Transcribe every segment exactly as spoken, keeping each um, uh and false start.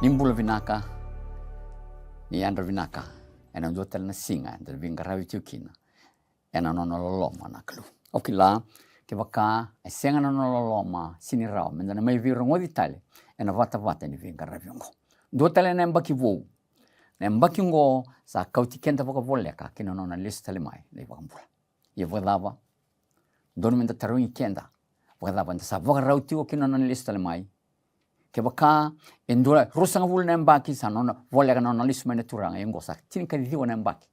Ni bula vinaka, ni yadra vinaka ena dua tale na siga eda veiqaravi tiko kina ena nona loloma na Kalou. Au kila, kevaka e sega na nona loloma, sega ni rawa meda na mai veirogoci tale ena vatavata ni veiqaravi oqo. Dua tale na yabaki vou. Na yabaki oqo sa kauti keda vakavoleka ki na nona lesu tale mai na iVakabula. Ia vakacava? Dodonu meda tarogi keda, vakacava eda sa vakarau tiko ki na nona lesu tale mai? Kevaka e dua ruasagavulu na yabaki sa nona voleka na nona lesu mai na Turaga, ia oqo sa tinikaciwa na yabaki.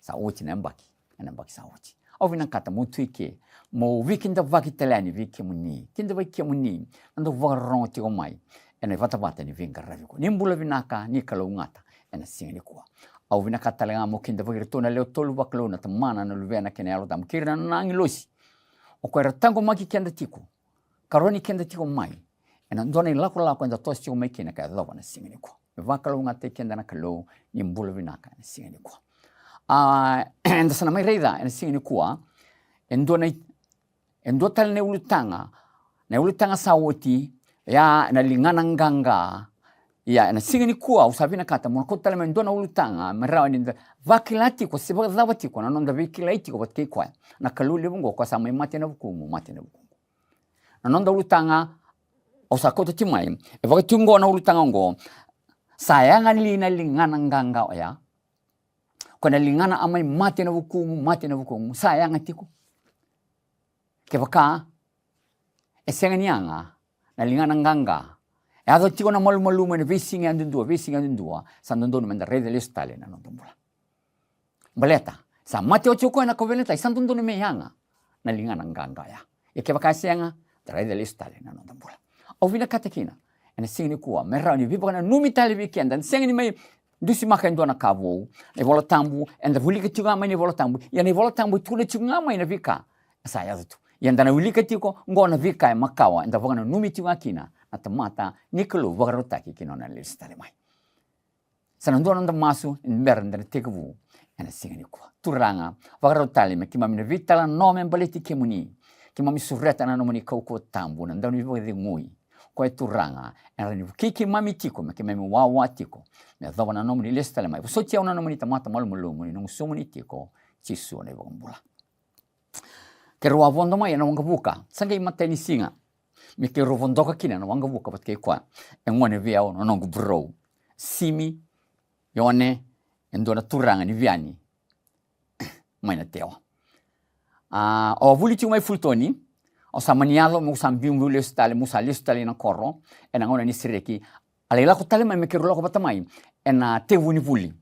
Sa oti na yabaki, na yabaki sa oti. Au vinakata mo tu i ke, mo veikidavaki tale yani vei kemuni, kidavaki kemuni na dau vakarorogo tiko mai ena vatavata ni veiqaravi oqo. Ni bula vinaka, ni kalougata ena siga nikua. Au vinakata tale ga mo kidavaki iratou na lewe tolu vakalou, na Tamana, na Luvena kei na Yalo Tabu, kei ira na nona agilosi. O koya era taqomaki keda tiko, karoni keda tiko mai ena dua na ilakolako eda toso tiko mai kina ka yacova na siga nikua. Me vakalougatataki keda na Kalou, ni bula vinaka ena siga nikua. A, eda sa na mai raica ena siga nikua e dua na i-, e dua tale na iulutaga, na iulutaga sa oti, ia na ligana qaqa. Ia ena siga nikua au sa vinakata mo na kauta tale mai e dua na ulutaga me rawa nida vakila tiko se vakacava tiko na noda veikilai tiko vata kei koya na Kalou levu oqo, koya sa mai mate ena vukumu, mate ena vukumu. Na noda ulutaga au sa kauta tiko mai, e vaka tiko oqo na ulutaga oqo: sa yaga li na ligana qaqa oya? Ko na ligana a mai mate ena vukumu, mate ena vukumu, sa yaga tiko? Kevaka e sega ni yaga na ligana qaqa, e yaco tiko na malumalumu ena veisiga yadudua, veisiga yadudua, sa dodonu meda raica lesu tale na noda bula. Baleta sa mate oti o koya na kauveilatai, sa dodonu me yaga na ligana qaqa oya. Ia kevaka e sega, da raica lesu tale na noda bula. Au vinakata kina ena siga nikua me rawa ni veivakananumi tale vei keda, da sega ni mai dusimaka e dua na ka vou. Na iVola Tabu, eda wilika tiko ga mai na iVola Tabu, ia na iVola Tabu e tukuna tiko ga mai na veika e sa yaco tu. Ia da na wilika tiko oqo na veika e makawa, eda vakananumi tiko ga kina na tamata ni Kalou vakarautaki ki na nona lesu tale mai. Sa na dua na noda masu e bera ni da na tekivu ena siga nikua. Turaga, vakarau tale me keimami na veitalanoa me baleti kemuni. Keimami sureta na nomuni kaukauwa tabu, na daunivakacegui. Koya Turaga ena rawa ni vukei keimami tiko, me keimami wawa tiko me yacova na nomuni lesu tale mai. Vosoti au na nomuni tamata malumalumu, ni noqu somuni tiko, Jisu na iVakabula. Keirau a vodo mai ena waqavuka, sa qai matai ni siga me keirau vodoka kina na waqavuka vata kei koya e gone vei au na noqu burou, Simi Ione, e dua na turaga ni Viani mai Natewa. A, au a vuli tiko mai Fulton, au sa mani yaco meu sa biubiu lesu tale, meu sa lesu tale ina koro ena gauna ni sereki. A lai lako tale mai me keirau lako vata mai ena tevu ni vuli.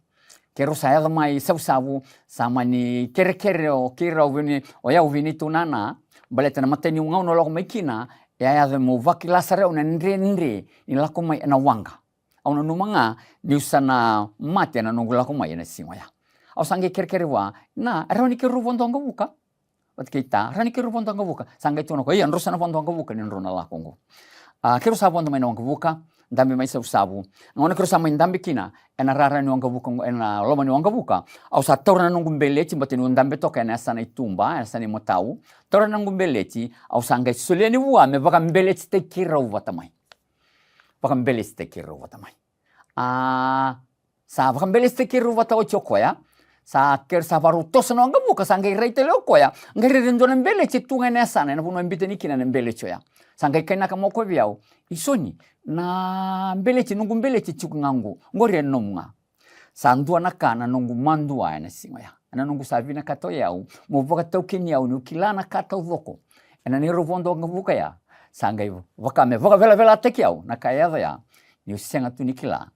Keirau sa yaco mai Savusavu, sa mani kerekere o keirau vei, o yau vei neitou nana, baleta na matai ni gauna au lako mai kina e a yaco meu vakila sara au na dredre ni lako mai ena waqa. Au nanuma ga niu sa na mate ena noqu lako mai ena siga oya. Au sa qai kerekere vua, na, e rawa ni keirau vodo waqavuka vata kei Ta, rawa ni keirau vodo waqavuka. Sa qai tukuna o koya, ia, drau sa na vodo waqavuka ni drau na lako oqo. A, keirau sa vodo mai na waqavuka, dabe mai Savusavu. Na gauna keirau sa mai dabe kina ena rara ni waqavuka oqo, ena loma ni waqavuka, au sa taura na noqu beleti, baleta niu dabe toka ena yasana i tuba, ena yasana i matau. Taura na noqu beleti, au sa qai solia yani vua me vakabeletitaki keirau vata mai. Vakabeletitaki keirau vata mai. A, sa vakabeletitaki keirau vata oti o koya. Sa keirau sa vakarau toso na waqavuka, sa qai rai tale o koya, qai raica e dua na beleti e tu ga ena yasana, ena vanua e biuta yani kina na beleti oya. Sa qai kainaka mai o koya vei au, Isoni, na beleti, noqu beleti e tiko ga oqo, oqori e nomu ga. Sa dua na ka na noqu madua ena siga oya. Ena noqu sa vinakata o yau meu vakataukeni au niu kila na ka taucoko ena neirau vodo waqavuka ya. Sa qai vaka me vakavelavelataki au na ka e yaco ya, niu sega tu ni kila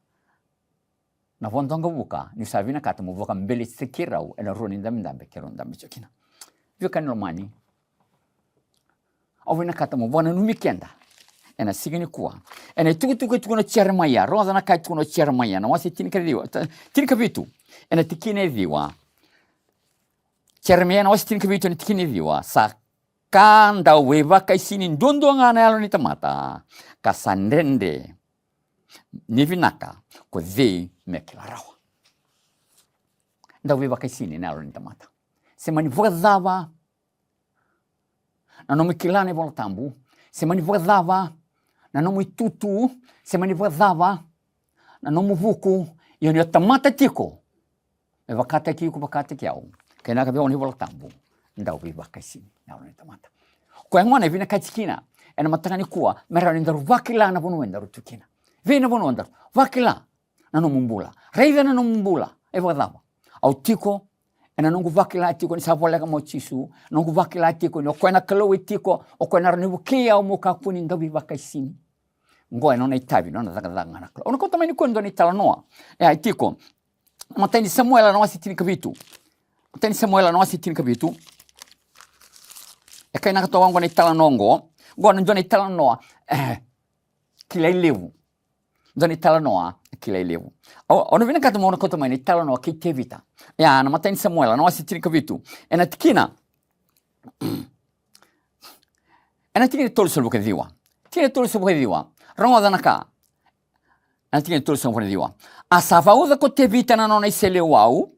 na vodo waqavuka, niu sa vinakata meu vakabeletitaki keirau ena rua ni dabedabe keirau dabe tiko kina. Veiwekani lomani, au vinakata meu vakananumi keda ena siga nikua ena itukutuku e tukuna o Jeremaia. Rogoca na ka e tukuna o Jeremaia, na wase tinikaciwa, ta-, tinikavitu, ena tikina e ciwa. Jeremaia na wase tinikavitu ena tikina e ciwa: Sa ka dau veivakaisini duadua ga na yalo ni tamata, ka sa dredre ni vinaka ko cei me kila rawa. Dau veivakaisini na yalo ni tamata. Se mani vakacava na nomu kila na iVola Tabu, se mani vakacava na nomu itutu, se mani vakacava na nomu vuku, ia ni o tamata tiko, me vakataki iko, vakataki au. Kei na ka vei au na iVola Tabu, dau veivakaisini na yalo ni tamata. Koya gona e vinakati kina ena mataka nikua me rawa ni daru vakila na vanua edaru tu kina. Vei na vanua daru vakila na nomu bula. Raica na nomu bula e vakacava. Au tiko ena noqu vakila tiko ni sa voleka mai o Jisu, noqu vakila tiko ni o koya na Kalou e tiko, o koya na rawa ni vukei au meu kakua ni dau veivakaisini. Oqo e nona itavi, nona cakacaka ga na Kalou. Au na kauta mai nikua e dua na italanoa. E a tiko Matai ni Samuela na wase tinikavitu. Matai ni Samuela na wase tinikavitu. E kainaka toka oqo na italanoa oqo. Oqo na dua na italanoa, e, kilai levu. Dua na italanoa kilai levu. Au, au na vinakata meu na kauta mai na italanoa kei Tevita. Ia, na Matai ni Samuela na wase tinikavitu. Ena tikina. Ena tikina e tolusagavulu ka ciwa. Tikina e tolusagavulu ka ciwa. Rogoca na ka. Ena tikina e tolusagavulu ka ciwa. A sa vauca ko Tevita na nona iseleiwau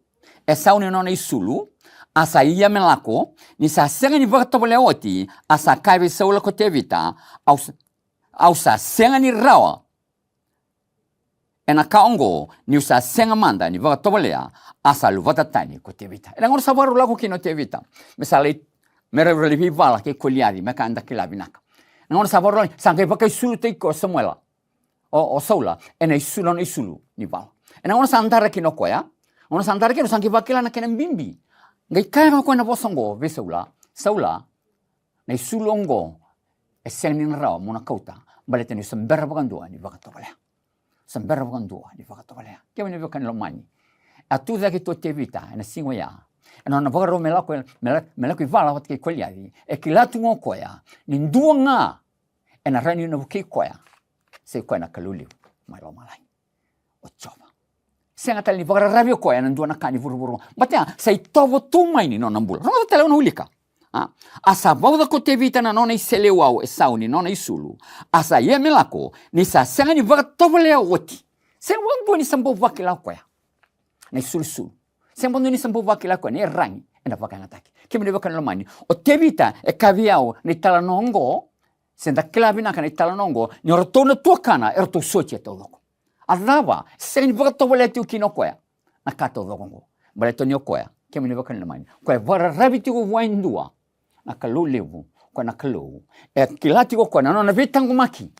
e sau ni nona isulu, a sa ia me lako, ni sa sega ni vakatovolea oti, a sa kaya vei Saula ko Tevita, au sa, au sa sega ni rawa ena ka oqo, niu sa sega mada ni vakatovolea. A sa luvata tani ko Tevita. Ena gauna sa vakarau lako kina o Tevita me sa lai, me rawa ni veivala kei Koliaci, me ka eda kila vinaka. Na gauna sa vakarau lako, sa qai vakaisulu tiko o Samuela, o, o Saula, ena isulu, na isulu ni vala. Ena gauna sa dara kina o koya, gauna sa dara kina, sa qai vakila na kena bibi. Qai kaya ga o koya na vosa oqo vei Saula, Saula, na isulu oqo e sega ni na rawa mo na kauta, baleta niu se bera vakadua ni vakatovolea. Se bera vakadua ni vakatovolea. Kemuni na veiwekani lomani, a tu cake tu o Tevita ena siga oya, ena nona vakarau me lako, me la-, me lako i vala vata kei Koliaci. E kila tu ga o koya ni dua ga ena rawa ni na vukei koya, sai koya na Kalou levu mai lomalagi, o Jiova. Sega tale ni vakararavi o koya ena dua na ka ni vuravura. Baleta ya sa itovo tu mai ni nona bula. Rogoca tale, au na wilika. A, a sa vauca ko Tevita na nona iseleiwau e sau ni nona isulu, a sa ia me lako, ni sa sega ni vakatovolea oti. Sega vakadua ni sa bau vakila o koya na isulusulu. Sega vakadua ni sa bau vakila o koya na iyaragi ena vakayagataki. Kemuni na veiwekani lomani, o Tevita e kaya vei au na italanoa oqo, se da kila vinaka na italanoa oqo, ni o ratou na tuakana e ratou sotia taucoko. A cava e sega ni vakatovolea tiko kina o koya na ka taucoko oqo? Baleta ni o koya, kemuni na veiwekani lomani, o koya e vakararavi tiko vua e dua na Kalou levu, o koya na Kalou e kila tiko o koya na nona veitaqomaki.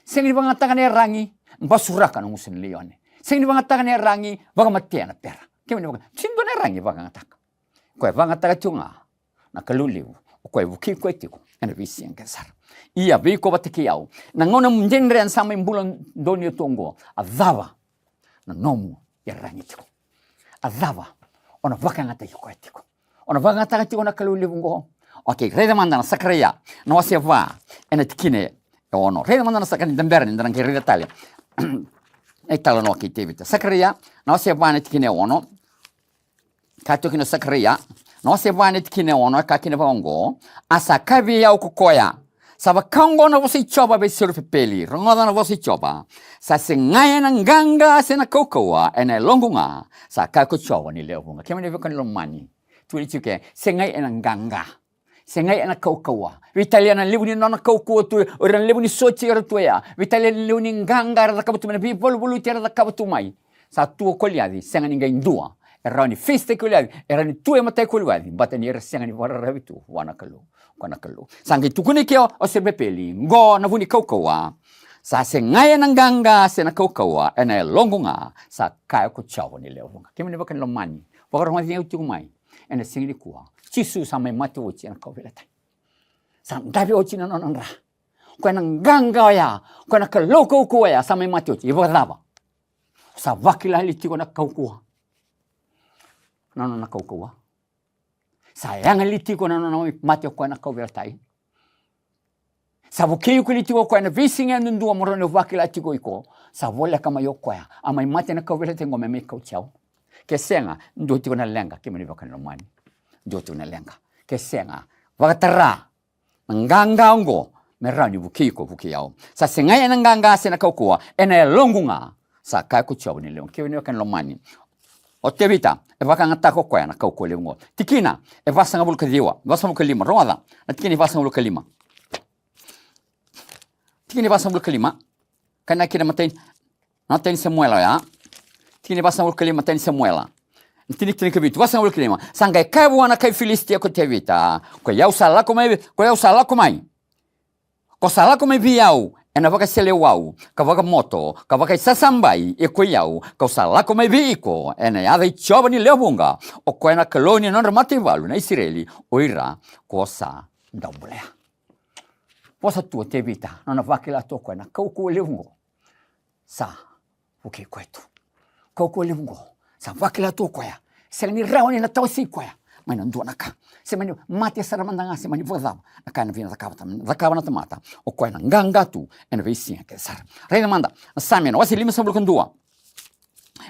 Sega ni vakayagataka na iyaragi, basuraka na gusu ni laione. Sega ni vakayagataka na iyaragi, vakamatea na pera. Kemuni na vaka-, sega ni dua na iyaragi e vakayagataka. O koya e vakayagataka tiko ga na Kalou levu, o koya e vukei koya tiko ena veisiga kece sara. Ia vei iko vata kei au, na gauna dredre eda sa mai bula donuya tu oqo, a cava na nomu iyaragi tiko? A cava o na vakayagataki koya tiko? O na vakayagataka tiko na Kalou levu oqo? Okei, raica mada na Sakaraia na wase va ena tikina e ono. Raica mada na Sakaraia, ni da bera ni da na qai raica tale na italanoa kei Tevita. Sakaraia na wase va na tikina e ono. Ka toki na Sakaraia na wase va na tikina e ono, e ka kina vaka oqo: A sa kaya vei au ko koya, sa vaka oqo na vosa i Jiova vei Serupepeli, rogoca na vosa i Jiova, sa segai ena qaqa se na kaukauwa, ena yaloqu ga, sa kaya ko Jiova ni lewe vuqa. Kemuni na veiwekani lomani, tukuni tiko ke, segai ena qaqa, segai ena kaukauwa. Veitalia na levu ni nona kaukauwa tu, o ira na levu ni sotia era tu oya. Veitalia na levu ni qaqa era cakava tu mai, na veivaluvaluti era cakava tu mai. Sa tu o Koliaci, sega ni qai dua e rawa ni face-taki Koliaci, e rawa ni tu e matai Koliaci, baleta ni era sega ni vakararavi tu vua na Kalou, koya na Kalou. Sa qai tukuna ke o, o Serupepeli, qo na vu ni kaukauwa. Sa segai ena qaqa se na kaukauwa, ena yaloqu ga, sa kaya ko Jiova ni lewe vuqa. Kemuni na veiwekani lomani, vakarogoci au tiko mai ena siga nikua. Jisu sa mai mate oti ena kauveilatai. Sa dave oti na nona dra. Koya na qaqa oya, koya na Kalou kaukauwa oya, sa mai mate oti. E vakacava? Sa vakila li tiko na kaukauwa na nona kaukauwa? Sa yaga li tiko na nona mai mate o koya na kauveilatai? Sa vukei iko li tiko o koya ena veisiga yadudua mo rawa ni o vakila tiko iko? Sa voleka mai o koya a mai mate ena kauveilatai qo me mai kauti au? Ke sega, dua tiko na leqa, kemuni na veiwekani lomani. Dua tiko na leqa. Ke sega, vakatara na qaqa oqo me rawa ni vukei iko, vukei au. Sa segai ena qaqa se na kaukauwa, ena yaloqu ga, sa kaya ko Jiova ni lewe. Kemuni na veiwekani lomani, o Tevita e vakayagataka o koya na kaukauwa levu oqo. Tikina e vasagavulu ka ciwa, vasagavulu ka lima, rogoca na tikina e vasagavulu ka lima. Tikina e vasagavulu ka lima. Kainaki na matai, Na matai ni Samuela oya. Tikina e vasagavulu ka lima, matai ni Samuela. Na tikina e tinikavitu, vasagavulu ka lima. Sa qai kaya vua na kai Filisitia ko Tevita, ko i au sa lako mai, ko i au sa lako mai. Ko sa lako mai vei au ena vakaseleiwau ka vakamoto ka vakaisasabai, e ko i au, kau sa lako mai vei iko ena yaca i Jiova ni lewe vuqa, o koya na Kalou ni nodra mataivalu na Isireli, o ira ko sa dau bulea. Vosa tu o Tevita, nona vakila tu o koya na kaukauwa levu oqo. Sa vukei koya tu. Kaukauwa levu oqo. Sa vakila tu o koya. Sega ni rawa ni na tawasei koya mai na dua na ka. Se mani mate sara mada ga, se mani vakacava na ka ena vinaka cakava, cakava na tamata. O koya na qaqa tu ena veisiga kece sara. Raica mada na Same na wase limasagavulu ka dua.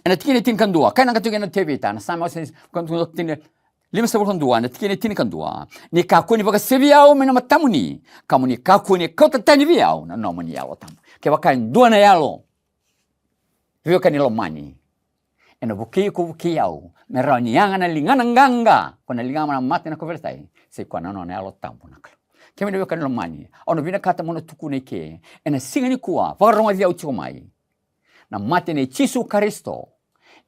Ena tikina e tinikadua, kaya na ka tiko na Tevita, na Same wase limasagavulu ka dua, na tikina e tinikadua. Ni kakua ni vakasevi au mai na matamuni, ka mo ni kakua ni kauta tani vei au na nomuni Yalo Tabu. Kevaka e dua na yalo veiwekani lomani, ena vukei iko, vukei au, me rawa ni yaga na ligana qaqa, ko na ligana mate na kauveilatai, sai koya na nona Yalo Tabu na Kalou. Kemuni veiwekani lomani, au na vinakata mo na tukuna i ke ena siga nikua, vakarogoci au tiko mai. Na mate nei Jisu Karisito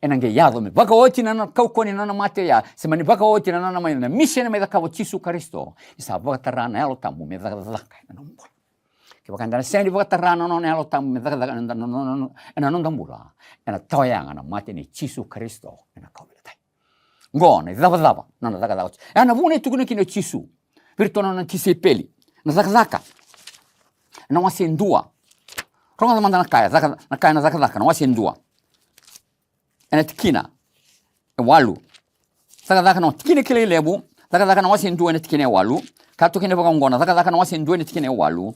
ena qai yaco me vakaoti na nona kaukauwa ni nona mate oya, se mani vakaoti na nona mai na misi ena mai cakava o Jisu Karisito. E sa vakatara na Yalo Tabu me cakacaka ena nomu bula. Kevaka eda na sega ni vakatara na nona Yalo Tabu me cakacaka ena, na, na, na, ena noda bula, ena tawayaga na mate nei Jisu Karisito ena kauveilatai. Qo na icavacava na nona cakacaka. E a na vuna e tukuna kina o Jisu vei iratou na nona tisaipeli na Cakacaka na wase e dua. Rogoca mada na kaya, caka, na kaya na Cakacaka na wase e dua. Ena tikina e walu. Cakacaka na tikina kilai levu. Cakacaka na wase e dua ena tikina e walu. Ka tukuni vaka oqo na Cakacaka na wase e dua ena tikina e walu.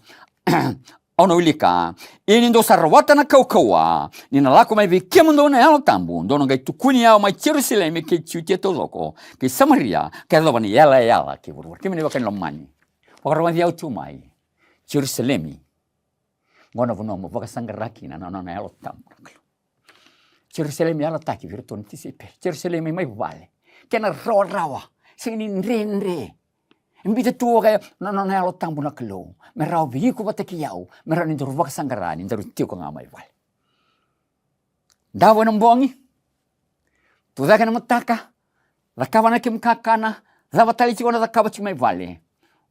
Au na wilika. Ia ni dou sa rawata na kaukauwa ni na lako mai vei kemudou na Yalo Tabu, dou na qai tukuni au mai Jerusalemi kei Jutia taucoko kei Samaria ka yacova na yalayala kei vuravura. Kemuni veiwekani lomani, vakarogoci au tu mai. Jerusalemi. Qo na vanua mo vakasaqara kina na nona Yalo Tabu na Kalou. Jerusalemi yalataki vei iratou na tisaipeli. Jerusalemi mai vale. Kena rawarawa, sega ni dredre. E biuta tu vaka na nona Yalo Tabu na Kalou me rawa vei iko vata kei au, me rawa ni daru vakasaqara ni daru tiko ga mai vale. Davo ena bogi, tucake ena mataka, cakava na kemu kakana, cava tale tiko na cakava tiko mai vale.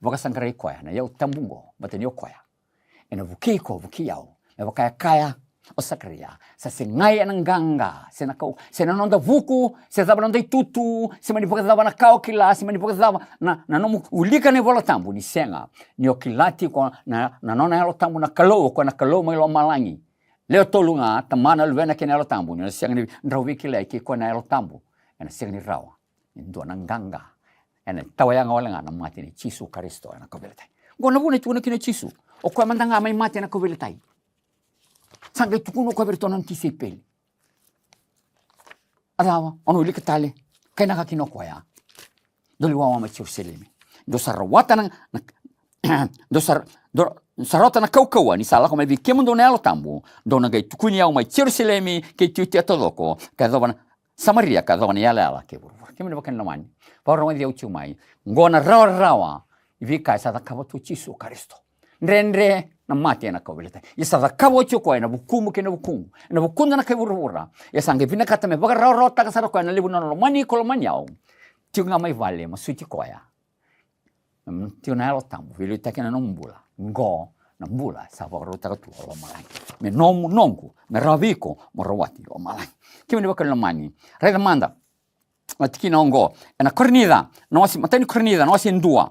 Vakasaqarai koya na Yalo Tabu oqo, baleta ni o koya ena vukei iko, vukei au. Me vaka e kaya o Sakaraia, sa segai ena qaqa se na kau, se na noda vuku, se cava noda itutu, se mani vakacava na ka o kila, se mani vakacava na, na nomu wilika na iVola Tabu, ni sega. Ni o kila tiko na, na nona Yalo Tabu na Kalou, o koya na Kalou mai lomalagi. Lewe tolu ga, Tamana, Luvena kei na Yalo Tabu, ni o sega ni drau veikilai kei koya na Yalo Tabu, ena sega ni rawa e dua na qaqa. Ena tawayaga wale ga na mate nei Jisu Karisito ena kauveilatai. Qo na vuna e tukuna kina o Jisu, o koya mada ga mai mate ena kauveilatai. Sa qai tukuna o koya vei iratou na nona tisaipeli. A cava, o na wilika tale, kainaka kina o koya. Dou lai wawa mai Jerusalemi. Dou sa rawata na, na dou sa, dou sa rawata na kaukauwa ni sa lako mai vei kemudou na Yalo Tabu, dou na qai tukuni au mai Jerusalemi kei Jutia taucoko ka yacova na Samaria ka yacova na yalayala kei vuravura. Kemuni veiwekani lomani, vakarogoci au tiko mai. Qo na rawarawa ni veika e sa cakava tu o Jisu Karisito. Dredre na mate ena kauveilatai. Ia sa cakava oti o koya ena vukumu kei na vukuqu, ena vukuda na kai vuravura. Ia sa qai vinakata me vakarawarawataka sara o koya na levu na nona lomani iko, lomani au. Tiko ga mai vale, masuti koya. Mm, tiko na Yalo Tabu veiliutaki ena nomu bula. Qo na bula sa vakarautaka tu o lomalagi me nomu, noqu, me rawa vei iko mo rawati lomalagi. Kemuni veiwekani lomani, raica mada na tikina oqo ena Korinica na wase, matai ni Korinica na wase e dua.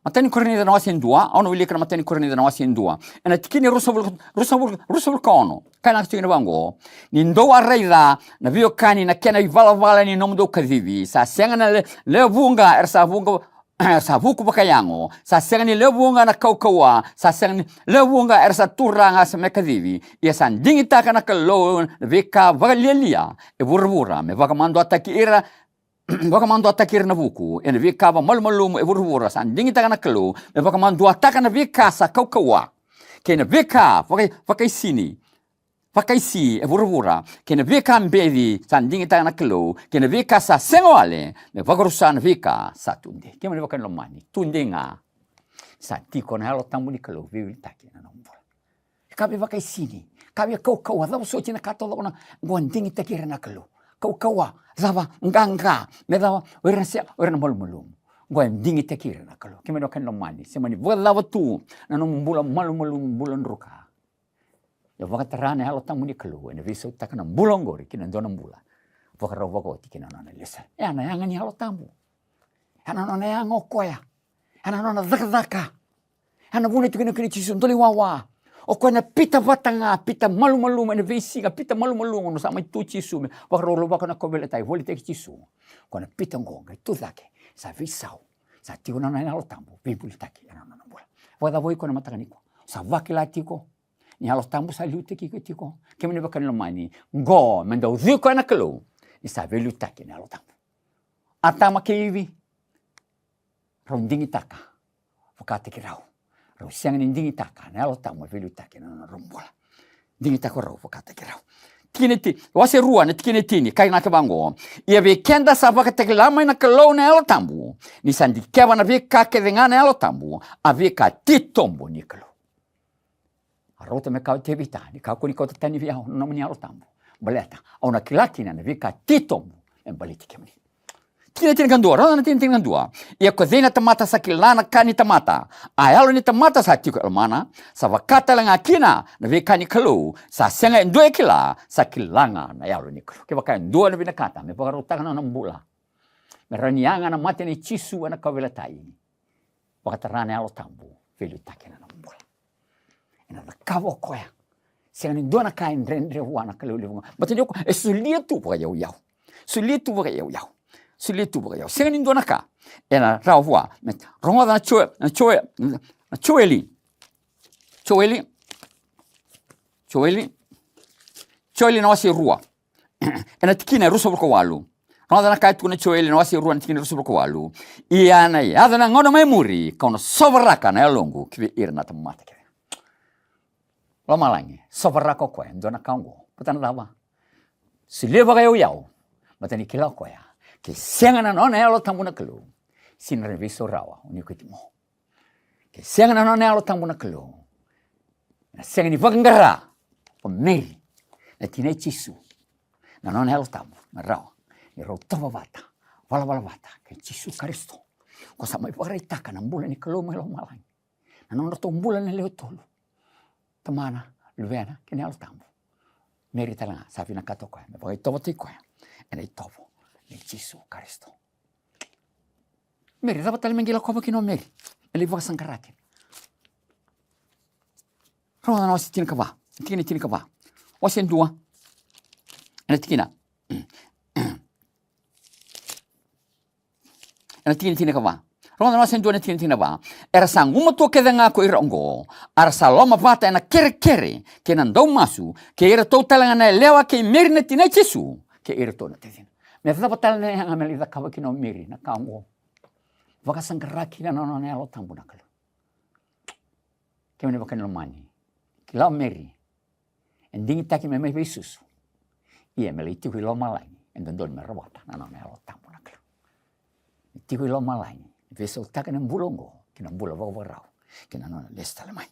Matai ni Korinica na wase e dua, au na wilika na matai ni Korinica na wase e dua. Ena tikina e ruasagavulu, ruasagavulu, ruasagavulu ka ono. Kaya na ka tikina vaqo: Ni dou a raica na veiwekani na kena ivalavala ni nomudou kacivi, sa sega na le, lewe vuqa era sa vuqa, sa vuku vakayago, sa sega ni lewe vuqa na kaukauwa, sa sega ni lewe vuqa era sa turaga se me kacivi. Ia sa digitaka na Kalou na veika vakalialia e vuravura me vakamaduataki ira, vakamaduataki ira na vuku ena veika vakamalumalumu e vuravura. Sa digitaka na Kalou me vakamaduataka na veika sa kaukauwa, kei na veika vaka, vakaisini, vakaisi e vuravura, kei na veika beci. Sa digitaka na Kalou kei na veika sa sega wale me vakarusa na veika sa tudei. Kemuni veiwekani lomani, tudei ga sa tiko na Yalo Tabu ni Kalou veiliutaki ena nomu bula. E ka via vakaisini, ka via kaukauwa, cava soti na ka taucoko na, qo a digitaki ira na Kalou. Kaukauwa, cava, qaqa, me cava, o ira na sega, o ira na malumalumu. Qo a digitaki ira na Kalou. Kemuni na wekaqu lomani, se mani vakacava tu na nomu bula malumalumu, bula druka, ia vakatara na Yalo Tabu ni Kalou, ena veisautaka na bula oqori ki na dua na bula vakarau vakaoti ki na nona lesu. E a na yaga ni Yalo Tabu. E a na nona yaga o koya. E a na nona cakacaka. E a na vuna e tukuna kina o Jisu, doliwawa. O koya na Pita vata ga, Pita malumalumu ena veisiga, Pita malumalumu, na sa mai tu o Jisu me vakarau lauvako na kauveilatai, volitaki Jisu. O koya na Pita oqo qai tu cake, sa veisau, sa tiko na nona Yalo Tabu veivulitaki ena nona bula. Vakacava o iko ena mataka nikua? Sa vakila tiko ni Yalo Tabu sa liutaki iko tiko? Kemuni na wekaqu lomani, qo me dau ciko ena Kalou ni sa veiliutaki na Yalo Tabu. Atama kei Ivi, rau digitaka vakataki rau. Rau sega ni digitaka na Yalo Tabu me veiliutaki na nodra bula. Digitaka rau vakataki rau. Tikina e ti-, wase rua na tikina e tini, kaya na ka vaqo: Ia vei keda sa vakatakila mai na Kalou na Yalo Tabu, ni sa dikeva na veika kece ga na Yalo Tabu, a veika titobu ni Kalou. A rauta me kaya o Tevita, ni kakua ni kauta tani vei au na nomuni Yalo Tabu, baleta au na kila kina na veika titobu me baleti kemuni. Tikina tinikadua, rauta na tikina tinikadua: Ia ko cei na tamata sa kila na ka ni tamata, a yalo ni tamata sa tiko e lomana? Sa vaka tale ga kina na veika ni Kalou, sa sega e dua e kila, sa kila ga na Yalo ni Kalou. Kevaka e dua na vinakata me vakarautaka na nona bula, me rawa ni yaga na mate nei Jisu ena kauveilatai, vakatara na Yalo Tabu veiliutaki ena nomu bula. Ena cakava o koya. Sega ni dua na ka e dredre vua na Kalou levu ga. Baleta ni o koya e solia tu vakayauyau. Solia tu vakayauyau. Solia tu vakayauyau. Sega ni dua na ka ena rawa vua. Me rogoca na Joe-, na Joe-, na Joeli. Joeli. Joeli. Joeli na wase rua, ena tikina e ruasagavulu ka walu. Rogoca na ka e tukuna o Joeli na wase rua na tikina e ruasagavulu ka walu: Ia ena yaco na gauna mai muri, kau na sovaraka na yaloqu ki vei ira na tamata kece. Lomalagi, sovaraka o koya e dua na ka oqo. Baleta na cava? Solia vakayauyau. Baleta ni kila o koya, ke sega na nona Yalo Tabu na Kalou, sega ni rawa ni veisau rawa o Nikotimo. Ke sega na nona Yalo Tabu na Kalou, ena sega ni vakaqara o Meri, na tina i Jisu, na nona Yalo Tabu me rawa ni rau tovo vata, valavala vata kei Jisu Karisito. Ko sa mai vakaraitaka na bula ni Kalou mai lomalagi, na nodratou bula na lewe tolu, Tamana, Luvena kei na Yalo Tabu. Meri tale ga sa vinakata o koya me vakaitovotoki koya ena itovo nei Jisu Karisito. Meri, cava tale me qai lakova kina o Meri me lai vakasaqara kina? Rogoca na wase tinikava, tikina tinikava. Wase dua, ena tikina, ena tikina tinikava. Rogoca na wase dua na tikina tinikava. Era sa gumatua kece ga ko ira oqo, a ra sa lomavata ena kerekere kei na daumasu, kei iratou tale ga na yalewa kei Meri na tina i Jisu, kei iratou na tacina. Me cava tale na yaga me lai cakava kina o Meri na ka oqo? Vakasaqara kina na nona Yalo Tabu na Kalou. Kemuni na wekaqu lomani, kila o Meri e digitaki me mai veisusu. Ia me lai tiko i lomalagi, e dodonu me rawata na nona Yalo Tabu na Kalou. Me tiko i lomalagi, veisautaka na bula oqo ki na bula vakavakarau, ki na nona lesu tale mai.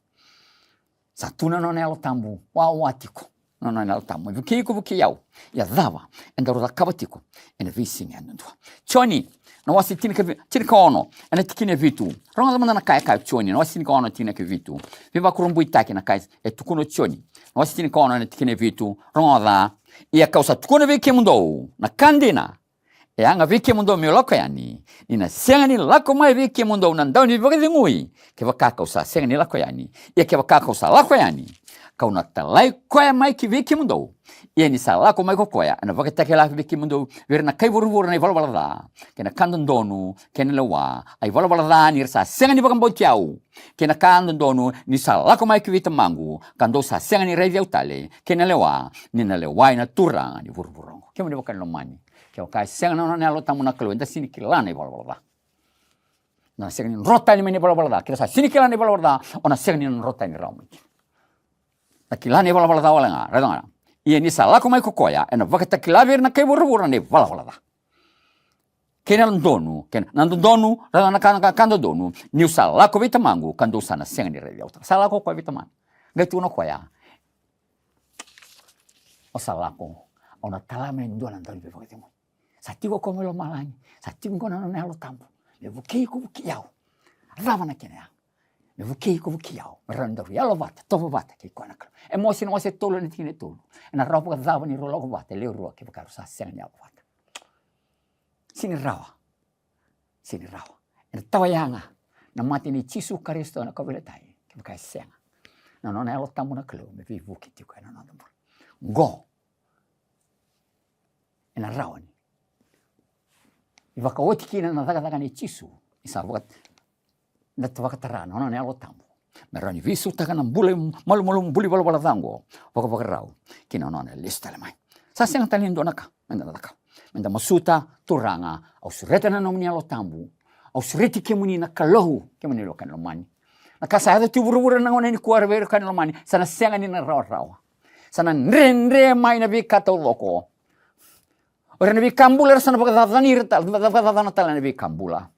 Sa tu na nona Yalo Tabu, wawa tiko na nona Yalo Tabu, me vukei iko, vukei au. Ia cava e daru cakava tiko ena veisiga yadudua? Joni na wase tinikavi-, tinikaono, ena tikina e vitu. Rogoca mada na ka e kaya o Joni, na wase tinikaono, tikina e vitu. Veivakurabuitaki na ka e tukuna o Joni. Na wase tinikaono, ena tikina e vitu. Rogoca: Ia kau sa tukuna vei kemudou na ka dina, e yaga vei kemudou meu lako yani, ni na sega ni lako mai vei kemudou na Dauniveivakacegui kevaka kau sa sega ni lako yani. Ia kevaka kau sa lako yani, kau na talai koya mai ki vei kemudou. Ia ni sa lako mai ko koya, ena vakatakila vei kemudou, vei ira na kai vuravura, na ivalavala ca, kei na ka dodonu, kei na lewa. A ivalavala ca ni ra sa sega ni vakabauti au, kei na ka dodonu, ni sa lako mai ki vei Tamaqu, ka dou sa sega ni raici au tale, kei na lewa, ni na lewai na turaga ni vuravura oqo. Kemuni na wekaqu lomani, kevaka e sega na nona Yalo Tabu na Kalou, eda sega ni kila na ivalavala ca. Na sega ni dro tani mai na ivalavala ca. Ke da sa sega ni kila na ivalavala ca, o na sega ni dro tani rawa mai kina. Na kila na ivalavala ca wale ga, raica ga. Ia ni sa lako mai ko koya, ena vakatakila vei ira na kai vuravura na ivalavala ca, kei na dodonu, kei na dodonu, raica na ka, ka, ka dodonu, niu sa lako vei Tamaqu, ka dou sa na sega ni raici au tale. Sa lako o koya vei Tamana. Qai tukuna o koya, Au sa lako, au na tala mai e dua na dau ni veivakacegui. Sa tiko o koya mai lomalagi, sa tiko qo na nona Yalo Tabu me vukei iko, vukei au. Cava na kena yaga? Me vukei iko, vukei au, me rawa ni daru yalo vata, tovo vata kei koya na Kalou. Emosi na wase tolu na tikina e tolu. Ena rawa vakacava ni rau lako vata e lewe rua kevaka rau sa sega ni yalo vata? Sega ni rawa. Sega ni rawa. Ena tawa yaga na mate nei Jisu Karisito ena kauveilatai kevaka e sega na nona Yalo Tabu na Kalou me veivuke tiko ena noda bula. Qo ena rawa ni vakaoti kina na cakacaka nei Jisu. Ni sa vaka, na vakatara na nona Yalo Tabu me rawa ni veisautaka na bula malumalumu, bula ivalavala ca qo, vakavakarau ki na nona lesu tale mai. Sa sega tale ni dua na ka meda na cakava. Meda masuta, Turaga, au sureta na nomuni Yalo Tabu. Au sureti kemuni na Kalou, kemuni na wekaqu lomani. Na ka sa yaco tu e vuravura na gauna nikua vei ira na wekaqu lomani, sa na sega ni na rawarawa. Sa na dredre mai na veika taucoko. O ira na veika bula era sa na vakacacani ira tale, vakacacana tale na veika bula.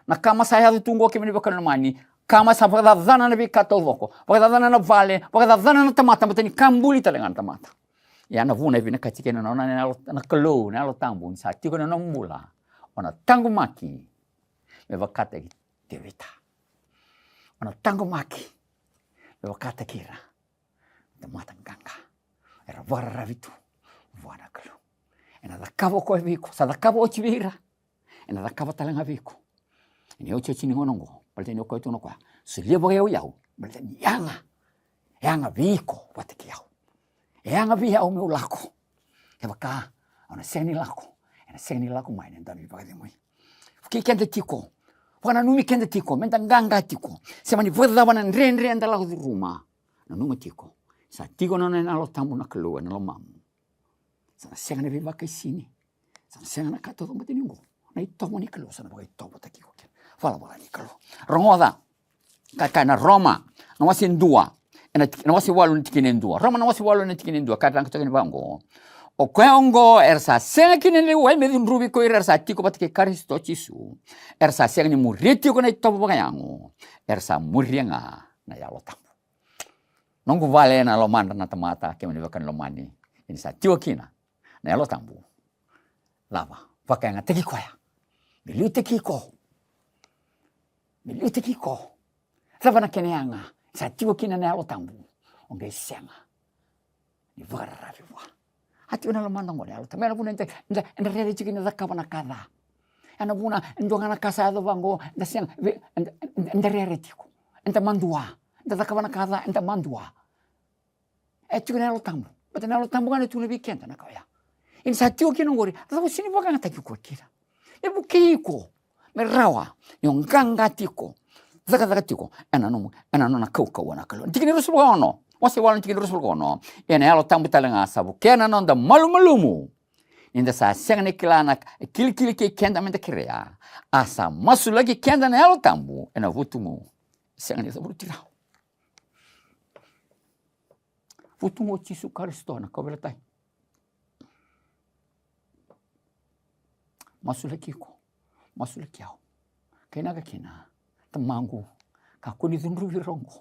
Na kama sa yaco tu qo, kemuni na wekaqu lomani, kama sa vakacacana na veika taucoko, vakacacana na vale, vakacacana na tamata, baleta ni ka buli tale ga na tamata. Ia na vuna e vinakati kina na nona Yalo, na Kalou, na Yalo Tabu, ni sa tiko ena nomu bula, o na taqomaki me vakataki Tevita. O na taqomaki me vakataki ira na tamata qaqa era vakararavi tu vua na Kalou. Ena cakava o koya vei iko, sa cakava oti vei ira, ena cakava tale ga vei iko ena iotioti ni gauna oqo, baleta ni o koya tukuna o koya, solia vakayauyau, baleta ni yaga, e yaga vei iko vata kei au. E yaga vei au meu lako. Kevaka au na sega ni lako, ena sega ni lako mai na dau ni vakacegui. Vukei keda tiko, vakananumi keda tiko meda qaqa tiko. Se mani vakacava na dredre eda lako curuma, nanuma tiko, sa tiko na nona Yalo Tabu na Kalou ena lomamu. Sa na sega na veivakaisini, sa na sega na ka taucoko, baleta ni qo na itovo ni Kalou sa na vakaitovo taki iko kina. Valavala ni Kalou. Rogoca ka e kaya na Roma na wase dua, ena tik-, na wase walu na tikina e dua. Roma na wase walu na tikina e dua, ka e kaya toka ni vaqo: O koya oqo era sa sega kina ni lewe wai me cudruvi ko ira era sa tiko vata kei Karisito Jisu, era sa sega ni muria tiko na itovo vakayago, era sa muria ga na Yalo Tabu. Noqu vale ena lomadra na tamata, kemuni na wekaqu lomani, ni sa tiko kina na Yalo Tabu. Cava? Vakayagataki koya me liutaki iko. Me liutaki iko. Cava na kena yaga? Sa tiko kina na Yalo Tabu, o qai sega ni vakararavi vua. A tiko na lomada oqo na Yalo Tabu. Ena vuna eda, eda, eda rere tiko ni da cakava na ka ca. Ena vuna e dua ga na ka sa yaco vaqo, da sega, ve-, eda, eda, eda rere tiko. Eda madua. Da cakava na ka ca, eda madua. E tiko na Yalo Tabu. Baleta na Yalo Tabu ga na tukuna vei keda na ka oya. Ia ni sa tiko kina oqori, cava o sega ni vakayagataki koya kina? Me vukei iko me rawa ni o qaqa tiko, cakacaka tiko ena nomu, ena nona kaukauwa na Kalou. Tikina ruasagavulu ka ono. Wase walu, tikina ruasagavulu ka ono: Ia na Yalo Tabu tale ga sa vukea na noda malumalumu, ni da sa sega ni kila na kilikili kei keda meda kerea, a sa masulaki keda na Yalo Tabu ena vutugu. Sega ni cavuti rawa. Vutugu o Jisu Karisito na kauveilatai. Masulaki iko, masulaki au. Kainaka kina, Tamaqu, kakua ni cudruvi ira oqo,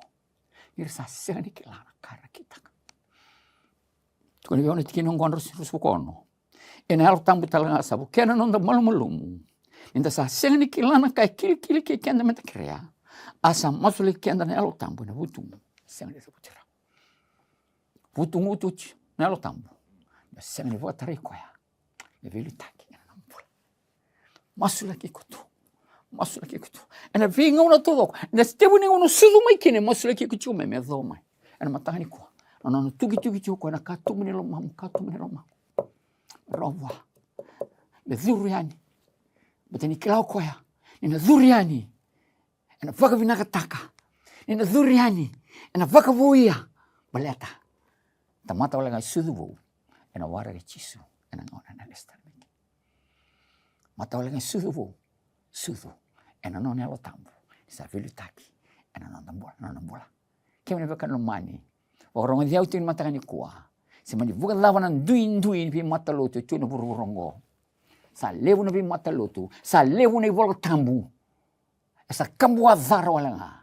ni ra sa sega ni kila na ka ra kitaka. Tukuni vei au na tikina oqo, ruasagavulu ka ono. Ia na Yalo Tabu tale ga sa vukea na noda malumalumu, ni da sa sega ni kila na ka e kilikili kei keda meda kerea, a sa masulaki keda na Yalo Tabu ena vutugu. Sega ni cavuti rawa. Vutugu tu na Yalo Tabu, me sega ni vakatarai koya me veiliutaki ena nomu bula. Masulaki iko tu. Masulaki iko tu. Ena veigauna taucoko, ena itevu ni gauna o sucu mai kina, e masulaki iko tiko mai me yacova mai ena mataka nikua na nona tukituki tiko o koya na katuba ni lomamu, katuba ni lomamu. Rawa vua me curu yani. Baleta ni kila o koya ni na curu yani, ena vakavinakataka. Ni na curu yani, ena vakavouya. Baleta tamata wale ga e sucu vou, ena waraki Jisu ena gauna ena lesu tale mai kina. Tamata wale ga e sucu vou, sucu ena nona Yalo Tabu, ni sa veiliutaki ena noda bula, nona bula. Kemuni na wekaqu lomani, vakarogoci au tiko ni mataka nikua. Se mani vakacava na duidui ni veimatalotu e tu ena vuravura oqo. Sa levu na veimatalotu, sa levu na iVola Tabu. E sa kabuwacara wale ga.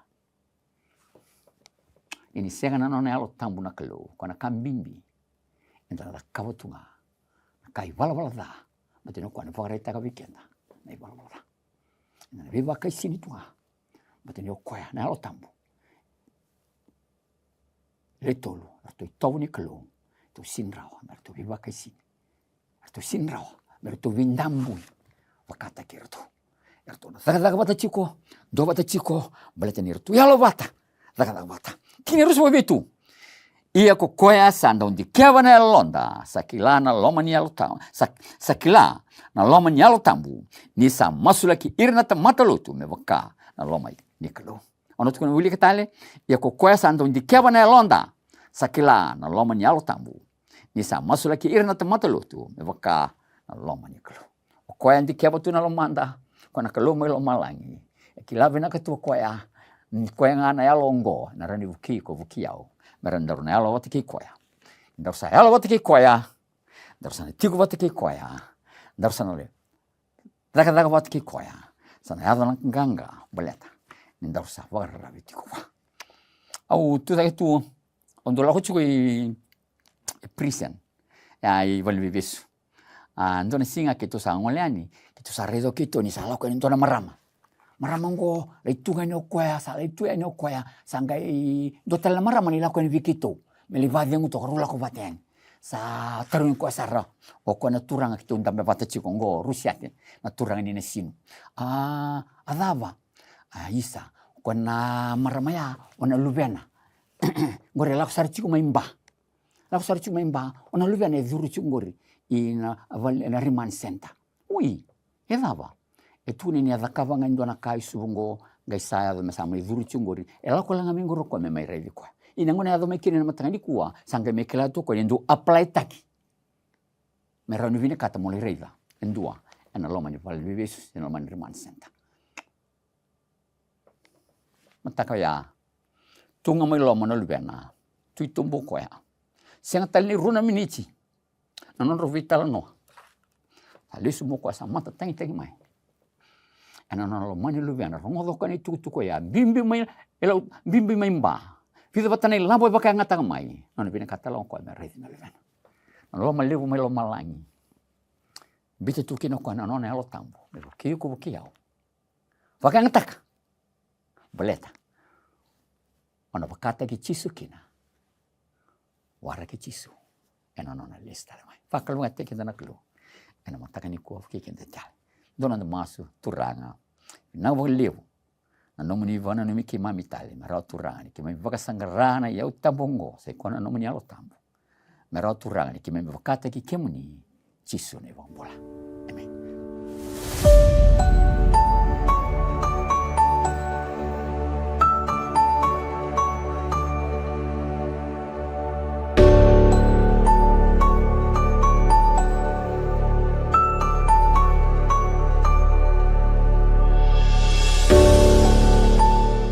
Ia ni sega na nona Yalo Tabu na Kalou, koya na ka bibi Eda na cakava tu ga na ka ivalavala ca, baleta ni o koya na vakaraitaka vei keda na ivalavala ca. Eda na veivakaisini tu ga, baleta ni o koya na Yalo Tabu. Le tolu, eratou itovo ni Kalou, eratou sega ni rawa me ratou veivakaisini. Eratou sega ni rawa me ratou veidabui vakataki iratou. Eratou na cakacaka vata tiko, duavata tiko, baleta ni ratou yalo vata, cakacaka vata. Tikina ruasagavulu ka vitu. Ia ko koya sa dau dikeva na yaloda, sa kila na loma ni Yalo Tabu, sa, sa kila na loma ni Yalo Tabu, ni sa masulaki ira na tamata lotu me vaka na loma ni Kalou. Au na tukuna wilika tale, ia ko koya sa dau dikeva na yaloda, sa kila na loma ni Yalo Tabu, ni sa masulaki ira na tamata lotu me vaka na loma ni Kalou. O koya e dikeva tu na lomada, o koya na Kalou mai lomalagi. E kila vinaka tu o koya ni koya ga na yalo oqo ena rawa ni vukei iko, vukei au, me rawa ni daru na yalo vata kei koya. Ni daru sa yalo vata kei koya, daru sa na tiko vata kei koya, daru sa na le cakacaka vata kei koya, sa na yaco na qaqa, baleta ni daru sa vakararavi tiko vua. Au tu cake tu, au dau lako tiko i, i prison, ia i valeniveivesu. A, dua na siga keitou sa gole yani, keitou sa raica o keitou ni sa lako yani dua na marama. Marama oqo, lai tu ga yani o koya, sa lai tu yani o koya, sa qai dua tale na marama ni lako yani vei keitou me lai vakacegu toka, rau lako vata yani. Sa tarogi koya sara o koya na turaga keitou dabe vata tiko oqo, Rusiate, na turaga ni Nasinu. A, a cava? A, isa, o koya na marama ya o na luvena. Qori e lako sara tiko mai Ba. Lako sara tiko mai Ba, o na luvena e curu tiko qori ina vale, na remand center. Oi, e cava? E tukuni ni a cakava ga e dua na ka i Suva oqo, qai sa yaco me sa mai curu tiko qori. E lako la ga mai qori o koya me mai raici koya. Ia na gauna e yaco mai kina ena mataka nikua, sa qai mai kila tu o koya ni dau apply-taki me rawa ni vinakata mo lai raica e dua ena loma ni valeniveivesu, ena loma ni remand center. Mataka oya, tu ga mai loma na luvena, tu i tobu o koya. Sega tale ni rua na miniti na nodrau veitalanoa, sa lesu mai o koya, sa matatagitagi mai. Ena nona lomani luvena, rogoca o koya na itukutuku oya, bibi mai, e lau, bibi mai Ba. Vica vata na ilavo e vakayagataka mai. Nona vinakata tale ga o koya me raici na luvena. Na loma levu mai lomalagi. Biuta tu kina o koya na nona Yalo Tabu me vukei iko, vukei au. Vakayagataka. Baleta o na vakataki Jisu kina. Waraki Jisu ena nona lesu tale mai. Vakalougatataki keda na Kalou ena mataka nikua, vukei keda tale. Dua na noda masu. Turaga, vinaka vakalevu na nomuni vakananumi keimami tale, me rawa, Turaga, ni keimami vakasaqara na iyau tabu oqo, sa i koya na nomuni Yalo Tabu. Me rawa, Turaga, ni keimami vakataki kemuni, Jisu na iVakabula.